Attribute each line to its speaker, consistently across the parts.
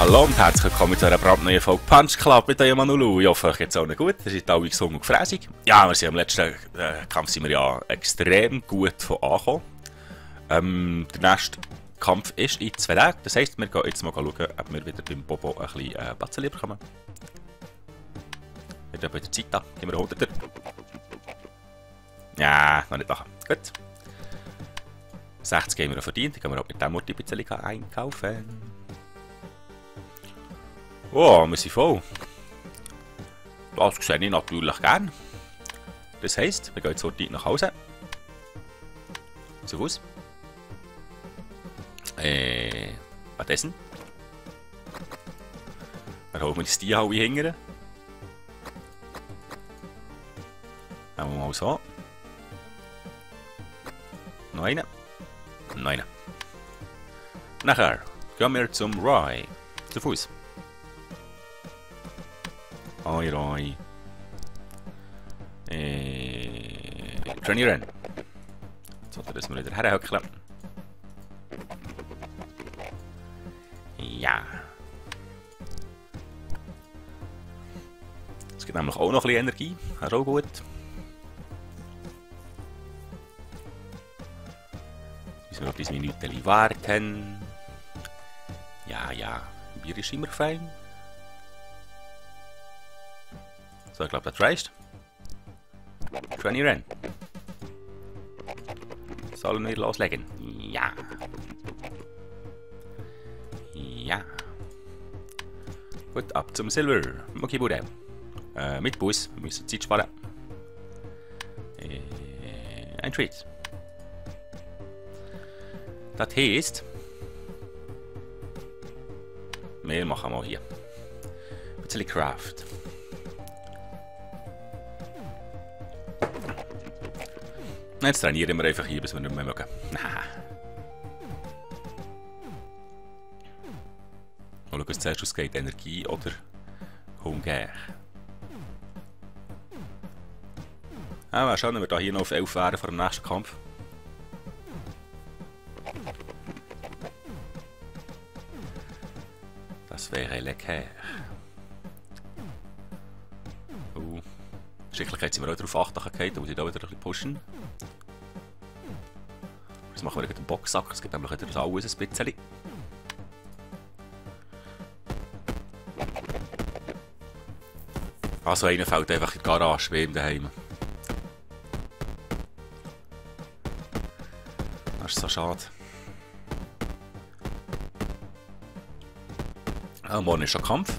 Speaker 1: Hallo und herzlich willkommen zu einer brandneuen Folge Punch Club mit eurem Manulu. Ich hoffe, euch geht's allen gut. Ihr seid alle gesund und gefräßig. Ja, wir sind am letzten Kampf sind wir ja extrem gut von angekommen. Der nächste Kampf ist in 2 Tagen. Das heisst, wir gehen jetzt mal schauen, ob wir wieder beim Bobo ein bisschen Batzen lieber kommen. Wird ja bei der Zeit da. Gehen wir 100er. Ja, noch nicht machen. Gut. 60 haben wir noch verdient. Dann können wir auch mit dem Murti ein bisschen einkaufen. Oh, wir sind voll. Das sehe ich natürlich gern. Das heisst, wir gehen jetzt heute nach Hause. Zu Fuß. Was essen? Dann holen wir das Tierhaus hingern. Machen wir mal so. Noch einen. Noch einen. Nachher gehen wir zum Roy. Zu Fuß. Hoi Roy. Trainieren. So, dass wir wieder herhöckeln. Ja. Es gibt nämlich auch noch ein bisschen Energie. Das ist auch gut. Müssen wir noch ein Minuten warten. Ja, ja. Bier ist immer fein. So, ich glaube, das reicht. Trainieren. Sollen wir loslegen? Ja. Ja. Gut, ab zum Silber. Muckibude. Mit Bus. Wir müssen Zeit sparen. Ein Treat. Das heißt, wir machen mal hier ein bisschen Craft. Jetzt trainieren wir einfach hier, bis wir nicht mehr mögen. Mal schauen, was zuerst ausgeht, Energie oder Hunger. Mal schauen, wenn wir hier noch auf 11 wären vor dem nächsten Kampf. Das wäre lecker. Geschicklichkeit sind wir auch darauf achten können, da muss ich da wieder ein bisschen pushen. Jetzt machen wir den Boxsack, es gibt nämlich wieder das alles ein bisschen. Also einer fällt einfach in die Garage, wie ihm daheim. Das ist so schade. Oh, morgen ist schon Kampf.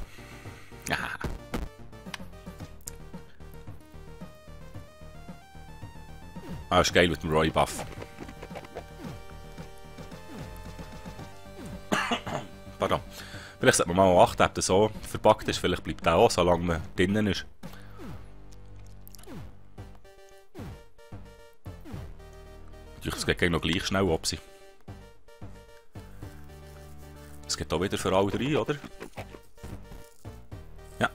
Speaker 1: Ja. Ah, ist geil mit dem Roy Buff. Pardon. Vielleicht sollte man mal achten, ob der so verpackt ist. Vielleicht bleibt der auch, solange man drinnen ist. Das geht noch gleich schnell ab. Das geht auch wieder für alle 3, oder? Ja.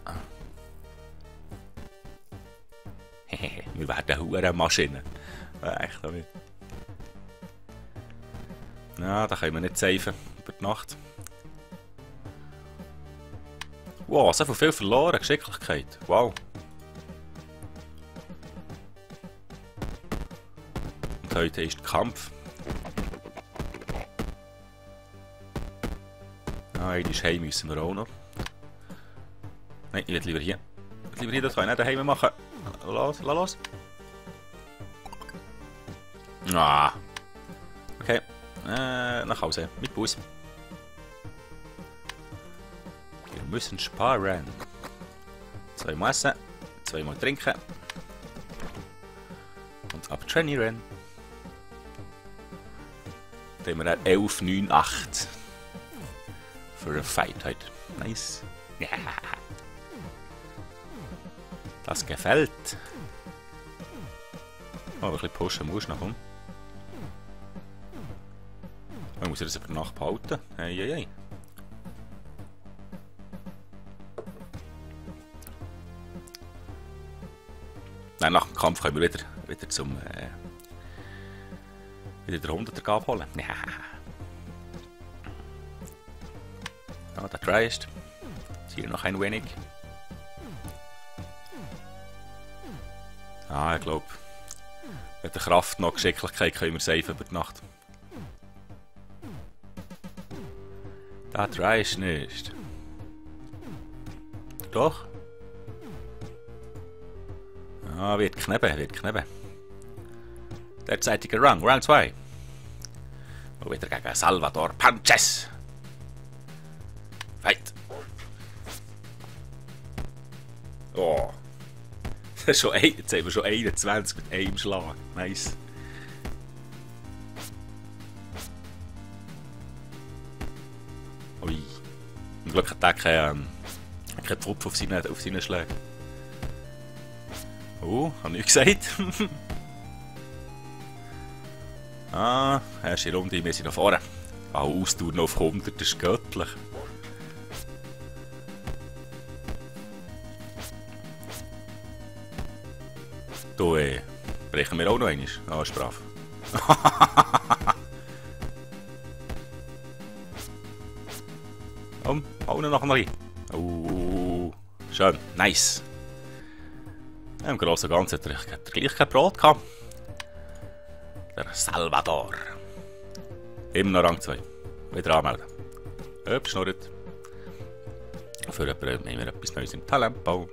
Speaker 1: Hehehe, wir werden hure Maschinen. Echt damit. Ja, da können wir nicht safen über die Nacht. Wow, so viel verloren, Geschicklichkeit. Wow. Und heute ist der Kampf. Ah, in die Heim müssen wir auch noch. Nein, ich will lieber hier. Ich will lieber hier, das kann ich nicht daheim machen. Los, los. Ah. Okay. Nach Hause. Mit Bus. Wir müssen sparen. 2 Mal essen. 2 Mal trinken. Und ab trainieren. Da haben wir 11, 9, 8. Für einen Fight heute. Nice. Ja. Das gefällt. Oh, ein bisschen pushen musst du noch. Man muss das über Nacht behalten. Hey, hey, hey. Nein, nach dem Kampf können wir wieder zum wieder den 100er abholen. Ja. So, der dreist. Hier noch ein wenig. Ah, ich glaube, mit der Kraft noch Geschicklichkeit können wir safe über die Nacht. Der dreist nicht. Doch. Ah, wird kneben, wird kneben. Derzeitiger Rang, Rang 2. Und wieder gegen Salvador Panches. Fight. Oh. Jetzt haben wir schon 21 mit einem Schlag. Nice. Ui. Zum Glück hat er keinen Tropf auf seinen Schlägen. Oh, hab ich gesagt. Ah, erste Runde, wir sind noch vorne. Auch Ausdauer noch auf 100, das ist göttlich. Du, brechen wir auch noch einmal. Ah, ist brav. Auch noch ein bisschen. Schön, nice. Im Großen und Ganzen hat er gleich kein Brot gehabt. Der Salvador. Immer noch Rang 2. Wieder anmelden. Hübsch, schnurrt. Für jemanden nehmen wir etwas Neues im Talentbaum.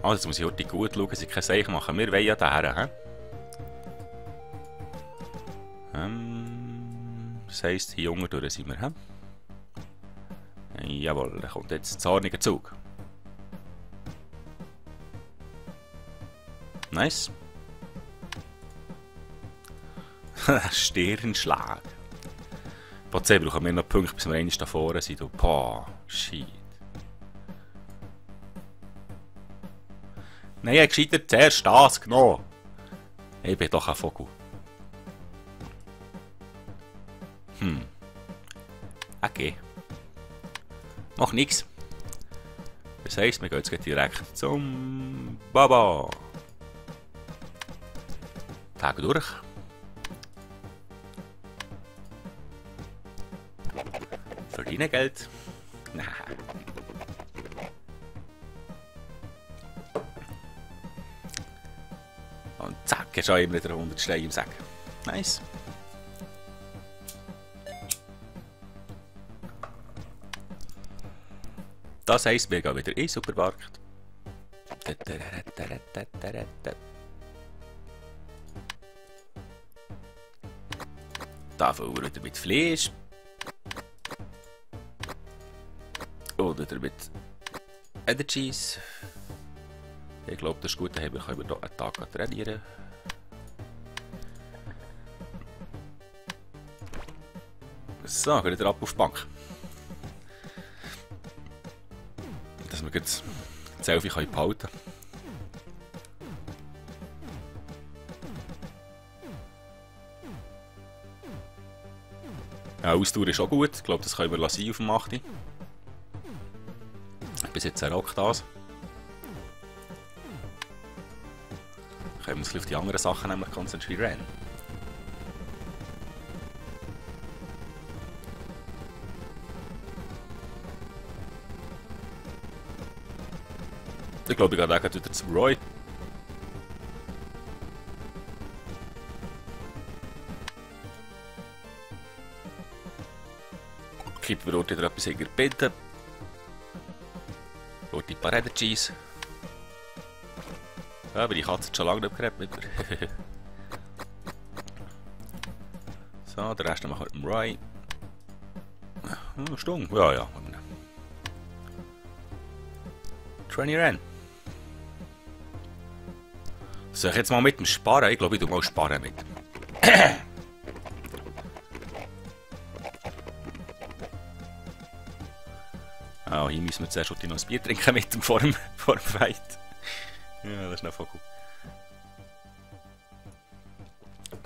Speaker 1: Also jetzt muss ich heute gut schauen, dass ich kein Zeichen mache. Wir wollen ja daher. Das heisst, hier unten durch sind wir. Jawohl, da kommt jetzt ein zorniger Zug. Nice. Stirnschlag. Bei 10 brauchen wir noch Punkte, bis wir einmal da vorne sind. Boah, shit. Nein, ich habe gescheitert zuerst das genommen. Ich bin doch ein Vogel. Okay. Mach nix. Das heisst, wir gehen jetzt direkt zum Baba. Tag durch. Verdienen Geld. Nein. Und zack, ist auch immer wieder 100 Steine im Sack. Nice. Das heisst, wir gehen wieder in den Supermarkt. Da füllen wir wieder mit Fleisch. Oder mit Energies. Ich glaube, das ist gut, dann können wir hier einen Tag trainieren. So, gehen wir ab auf die Bank. Dass wir jetzt das Selfie behalten können. Ja, Ausdauer ist auch gut. Ich glaube, das können wir sein auf dem 8. Bis jetzt rockt das. Können wir uns auf die anderen Sachen nämlich konzentrieren. Ich glaube, ich gehe auch wieder zum Roy. Kippen wir dort wieder etwas in Binden. Dort ein paar Energies. Ja, aber die Katze hat schon lange nicht geredet mit mir. So, den Rest machen wir mit dem Roy. Stung, ja. Trainier Ren. Soll ich jetzt mal mit dem sparen? Ich glaube, ich tue mal sparen mit. Ah, hier müssen wir zuerst noch ein Bier trinken mit dem vor dem Fight. Ja, das ist noch voll gut.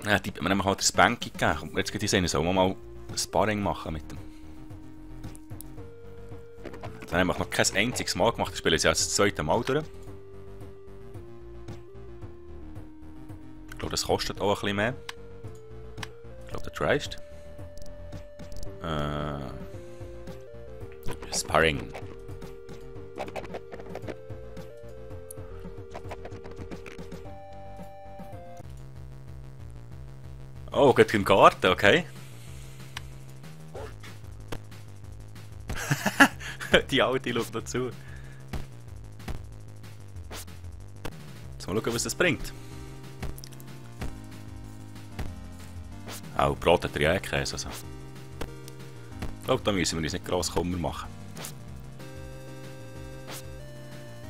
Speaker 1: Ja, die hat mir nämlich halt das Banking gegeben. Kommt mir jetzt gerade sehen, sollen wir mal ein Sparring machen mit dem. Das haben wir noch kein einziges Mal gemacht. Ich spiele jetzt das zweite Mal durch. Ich glaube, das kostet auch ein bisschen mehr. Ich glaube, das dreist. Sparring. Oh, geht im Garten, okay. Die Alte schaut noch zu. Jetzt mal schauen, was das bringt. Auch Brot hat ja Käse. Also. Ich glaube, da müssen wir uns nicht gross Kummer machen.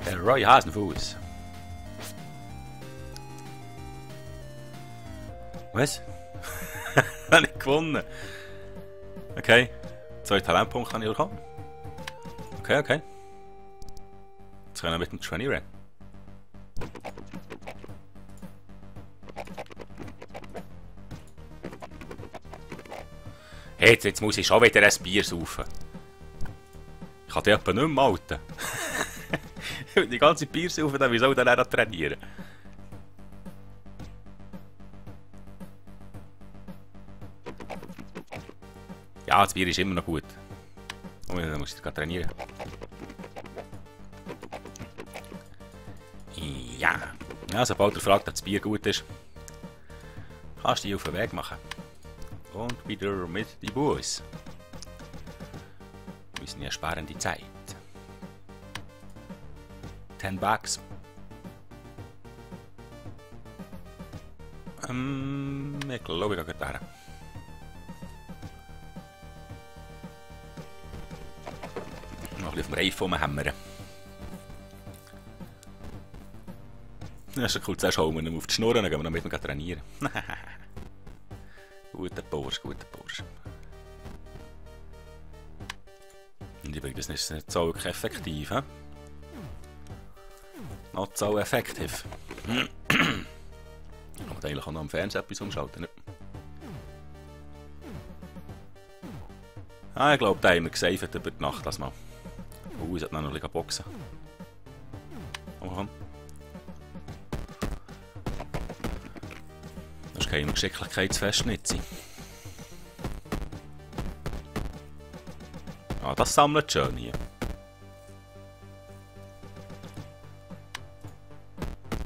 Speaker 1: Der Roy Hasenfuß. Was? Habe ich gewonnen? Okay. 2 Talentpunkte habe ich bekommen. Okay, okay. Jetzt können wir mit dem Trainee rennen. Hey, jetzt muss ich schon wieder ein Bier saufen. Ich kann die etwa nicht mehr halten. Die ganze Bier saufen, dann wie soll ich dann auch trainieren? Ja, das Bier ist immer noch gut. Oh, dann muss ich gerade trainieren. Ja, sobald er fragt, ob das Bier gut ist, kannst du dich auf den Weg machen. Und wieder mit die Bus. Wir sind ja spannende Zeit. 10 Bucks. Ich glaube, ich gehe da. Noch ein bisschen auf dem Reifen rumhämmern. Das ist cool, zuerst holen wir ihn auf die Schnur, dann gehen wir noch mit ihm trainieren. Guter Bursch, guter Bursch. Und übrigens ist es nicht so wirklich effektiv, he? Not so effektiv. Kann man eigentlich auch noch am Fernseher etwas umschalten, nicht? Ah, ich glaube, da haben wir gesaved über die Nacht das mal. Ich sollte noch ein bisschen boxen. Komm. Das ist keine Geschicklichkeitsfest nicht sein. Ah, das sammelt schön hier.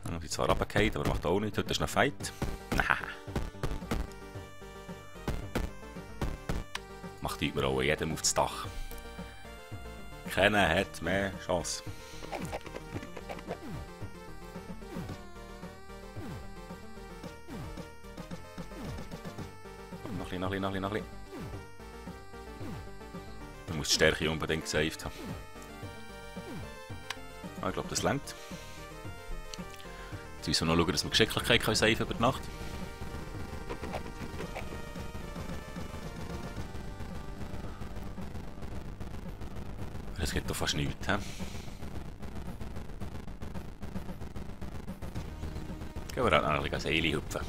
Speaker 1: Dann habe ich zwar runtergefallen, aber macht auch nichts. Heute ist noch Fight. Macht überall jedem auf das Dach. Keiner hat mehr Chance. Noch ein bisschen. Du musst die Stärke unbedingt gesaved haben. Ah, ich glaube, das reicht. Jetzt müssen wir noch schauen, dass wir Geschicklichkeit saven über die Nacht. Das geht doch fast nichts, he? Gehen wir auch noch ein bisschen Seile hüpfen.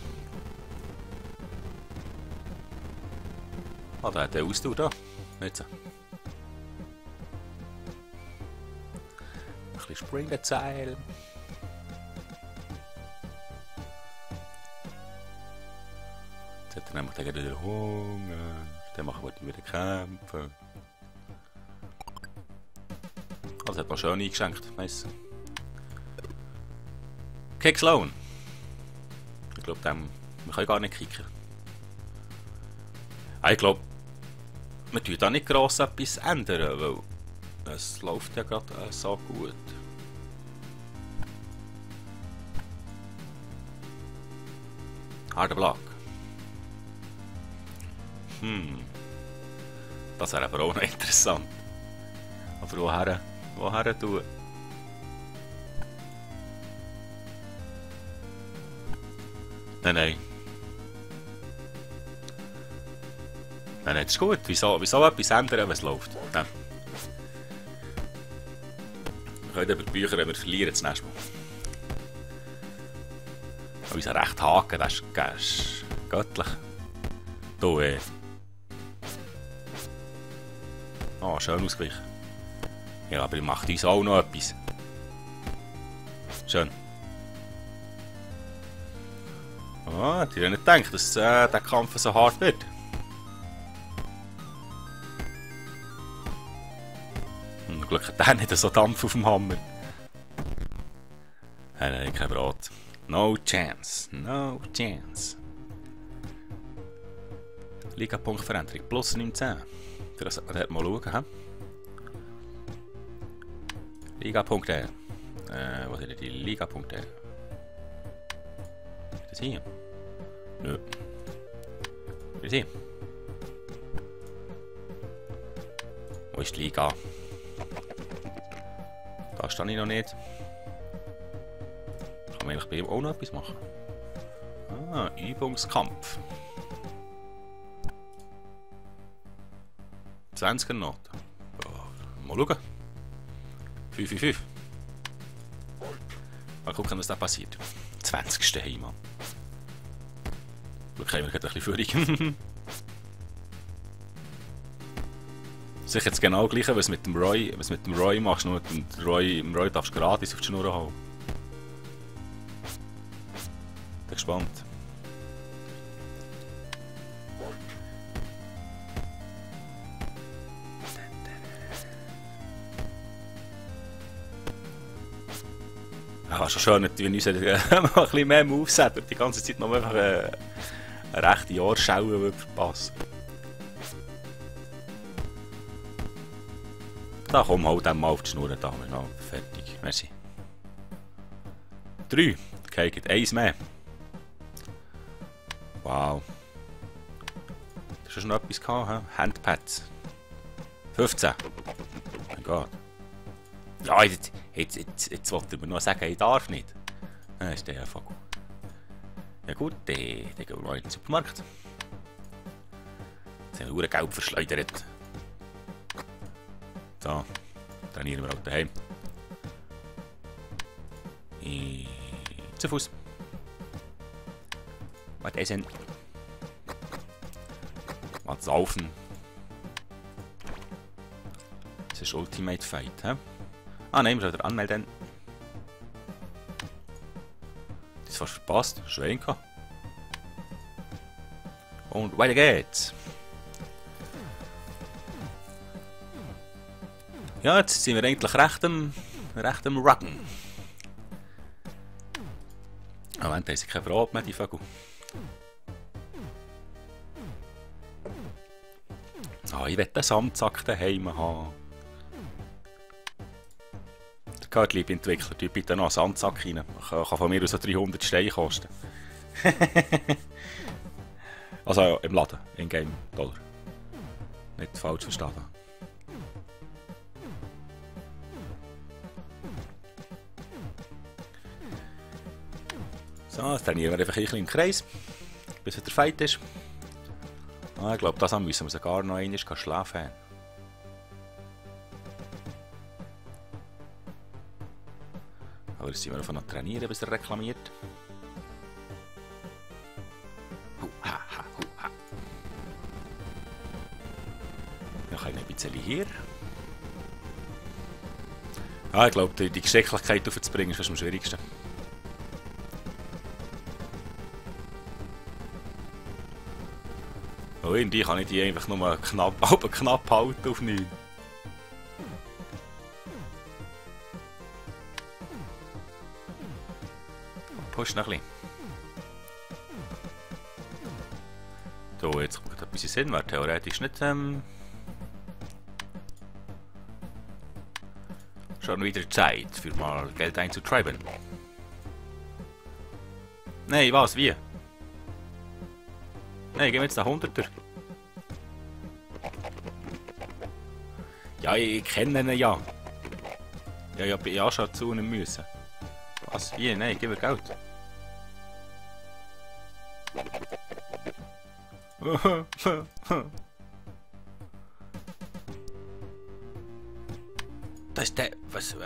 Speaker 1: Ah, da hat der Ausdauer da. Nicht so. Ein bisschen Springenzeil. Jetzt hat er nämlich wieder Hunger. Dann machen wir wieder kämpfen. Also hat man schön eingeschenkt. Nice. Kick Sloan. Ich glaube, wir können gar nicht kicken. Ich glaube, wir tun da nicht gross etwas ändern, weil es läuft ja gerade so gut. Harder Block. Das wäre aber auch noch interessant. Aber woher tun? Nein. Nein, das ist gut. Wieso etwas ändern, wenn es läuft? Nein. Wir können über die Bücher, wenn wir verlieren, das nächste Mal. Unser rechter Haken, das ist göttlich. Du, Oh, schön ausgewichen. Ja, aber ich mache uns auch noch etwas. Schön. Ah, ich hätte nicht gedacht, dass der Kampf so hart wird. Glück hat der nicht so Dampf auf dem Hammer. Nein, kein Brot. No chance. No chance. Liga-Punktveränderung. Plus 19. Das sollte man dort mal schauen. Liga-Punkte. Was sind die Liga-Punkte? Ist das hier? Nö. Ist das hier? Wo ist die Liga? Da stehe ich noch nicht. Kann man eigentlich bei ihm auch noch etwas machen? Ah, Übungskampf. 20er Noten. Ja, mal schauen. 5. Mal gucken, was da passiert. 20. Heimann. Glück haben wir gerade ein bisschen Führung. Sicher jetzt genau gleiche, was mit dem Roy machst, nur mit dem Roy darfst du gratis auf die Schnur hauen. Bin gespannt. Ja, schon schön, wenn uns ein bisschen mehr Moves hat und die ganze Zeit noch einfach eine rechte Jahrschau verpassen. Da komm, hau dem mal auf die Schnur, da haben wir noch fertig. Merci. 3. Okay, geht 1 mehr. Wow. Hast du schon noch etwas gehabt? He? Handpads. 15. Oh mein Gott. Ja, jetzt wollte ich mir noch sagen, ich darf nicht. Das ist der einfach gut. Ja gut, dann gehen wir mal in den Supermarkt. Jetzt haben wir Geld verschleudert. So, trainieren wir auch daheim. Zu Fuß. Was essen? Was saufen? Das ist Ultimate Fight, hä? Ah nein, wir sollen anmelden. Das ist fast verpasst. Schwenker. Und weiter geht's. Ja, jetzt sind wir eigentlich recht am Ruggen. Moment, da ist keine Frage mehr, die Vögel. Ah, ich will den Sandsack daheim haben. Der Cardlieb-Entwickler, die bitte noch einen Sandsack rein. Kann von mir aus so 300 Steine kosten. Also im Laden, in-game Dollar. Nicht falsch verstanden. So, jetzt trainieren wir einfach ein bisschen im Kreis, bis der Fight ist. Ah, ich glaube, das müssen wir sogar noch einmal schlafen. Aber jetzt sind wir davon noch trainieren, bis er reklamiert. Noch ein bisschen hier. Ah, ich glaube, die Geschicklichkeit aufzubringen ist fast am schwierigsten. Oh, irgendwie kann ich die einfach nur knapp halten auf 9. Push noch ein bisschen. So, jetzt kommt ein bisschen Sinn, wäre theoretisch nicht schon wieder Zeit für mal Geld einzutreiben. Nein, was? Wie? Nein, gehen wir jetzt den 100er. Ja, ich kenne ihn ja. Ja, ich bin ja schon zu ihm müssen. Was? Wie? Nein, gib mir Geld. Das ist der... Was...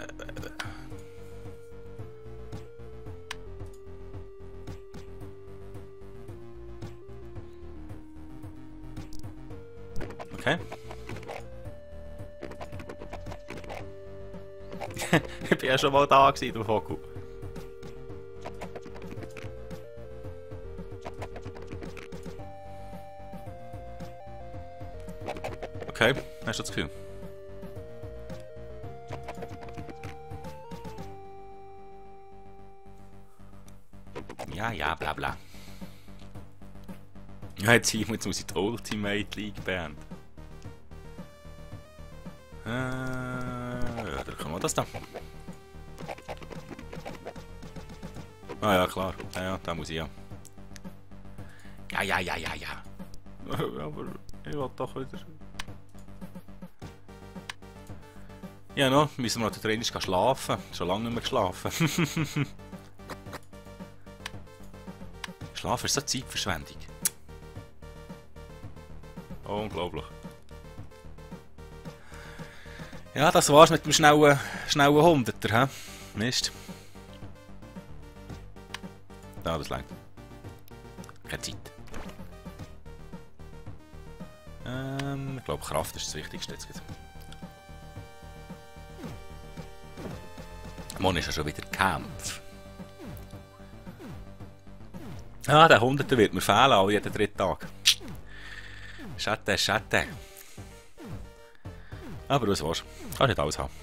Speaker 1: Okay. Ich bin ja schon mal da gewesen, du Foku. Okay, hast du das Gefühl? Ja, ja, bla bla. Ja, jetzt muss ich die Ultimate League beenden. Ja, drücken wir das da. Ah ja, klar. Ja, da muss ich ja. Ja. Aber ich will doch wieder. Ja, no, müssen wir noch den Trainer schlafen. Schon lange nicht mehr geschlafen. Schlafen ist so Zeitverschwendung. Oh, unglaublich. Ja, das war's mit dem schnellen Hunderter, hä? Mist. Ja, das reicht. Keine Zeit. Ich glaube, Kraft ist das Wichtigste jetzt. Morgen ist ja schon wieder Kampf. Ah, der Hunderter wird mir fehlen, all jeden dritten Tag. Schade. Aber was war's? Kann nicht alles haben.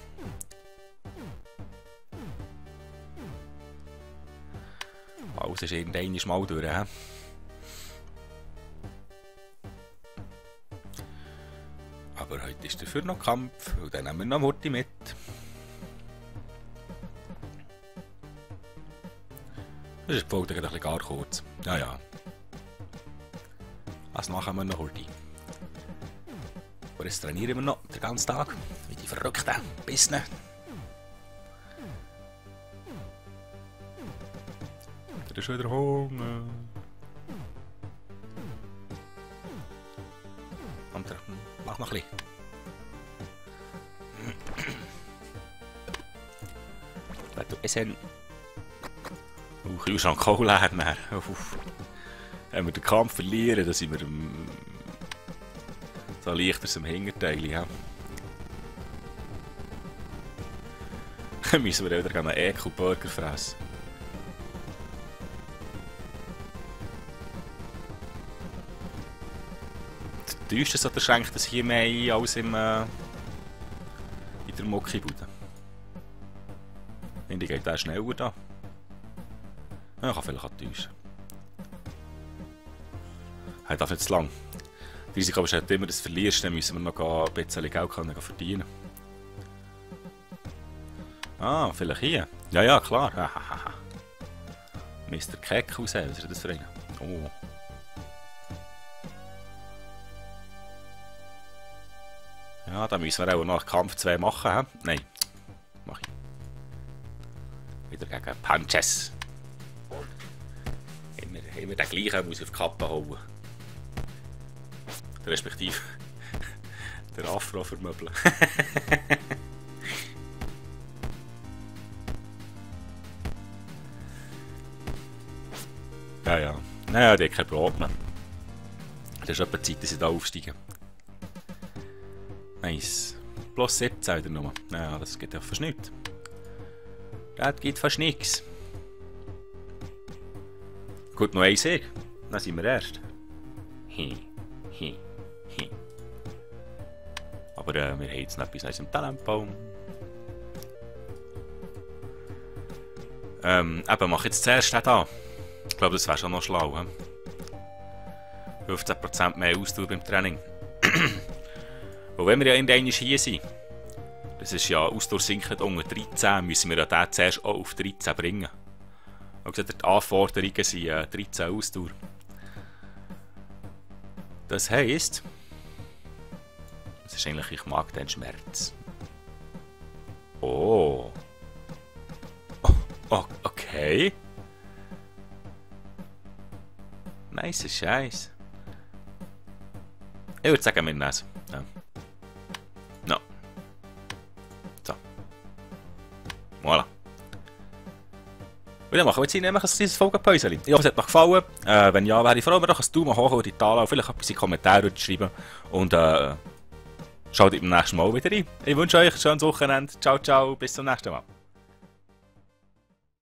Speaker 1: Alles ist irgendwann mal durch, hä? Aber heute ist dafür noch Kampf und dann nehmen wir noch Murti mit. Das ist die Folge ein bisschen gar kurz. Ja. Was machen wir noch heute? Aber jetzt trainieren wir noch den ganzen Tag. Wie die Verrückten. Bis dann. Der ist wieder Hunger. Und mach noch ein bisschen. Lass du essen. Kühlschrank Kohl leer. Wenn wir den Kampf verlieren, dann sind wir so leichter im Hinterteil. Ja. Dann müssen wir wieder einen Eco-Burger fressen. Täuscht es oder schenkt es hier mehr ein als in der Muckibude? Finde ich, geht der schneller da. Ja, kann vielleicht auch täuschen. Hey, darf nicht zu lang. Das Risiko ist halt immer, dass du verlierst, dann müssen wir noch ein bisschen Geld verdienen. Ah, vielleicht hier. Ja, klar. Mr. Keck aus, was ist das für einen? Oh. Ja, da müssen wir auch noch Kampf 2 machen, hä? Nein. Mach ich. Wieder gegen Punches. Immer den gleichen muss ich auf die Kappe hauen. Respektive der Afro vermöbeln. ja. Naja, die hat kein Problem. Das ist etwa Zeit, dass sie da aufsteigen. Nice. Plus 17 wieder nur. Naja, das geht ja fast nichts. Das geht fast nichts. Gut, noch ein Sieg. Dann sind wir erst. Aber wir haben jetzt noch etwas Neues im Talentbaum. Eben, mach jetzt zuerst den da. Ich glaube, das wäre schon noch schlau. He? 15% mehr Ausdauer beim Training. Und wenn wir ja irgendwann hier sind, das ist ja Ausdauer sinkt unter 13, müssen wir ja den zuerst auch auf 13 bringen. Und gesagt, die Anforderungen sind 13 Ausdauer. Das heisst, das ist eigentlich, ich mag den Schmerz. Oh, okay. Nice Scheiß. Ich würde sagen, wir nehmen es. Ja. No. So. Voilà. Und dann machen wir jetzt nämlich ein Folgenpäuschen. Ich hoffe, es hat euch gefallen. Wenn ja, wäre ich froh, wenn ihr einen Daumen hoch oder die Tala vielleicht etwas in die Kommentare schreiben. Und schaut beim nächsten Mal wieder rein. Ich wünsche euch ein schönes Wochenende. Ciao, bis zum nächsten Mal.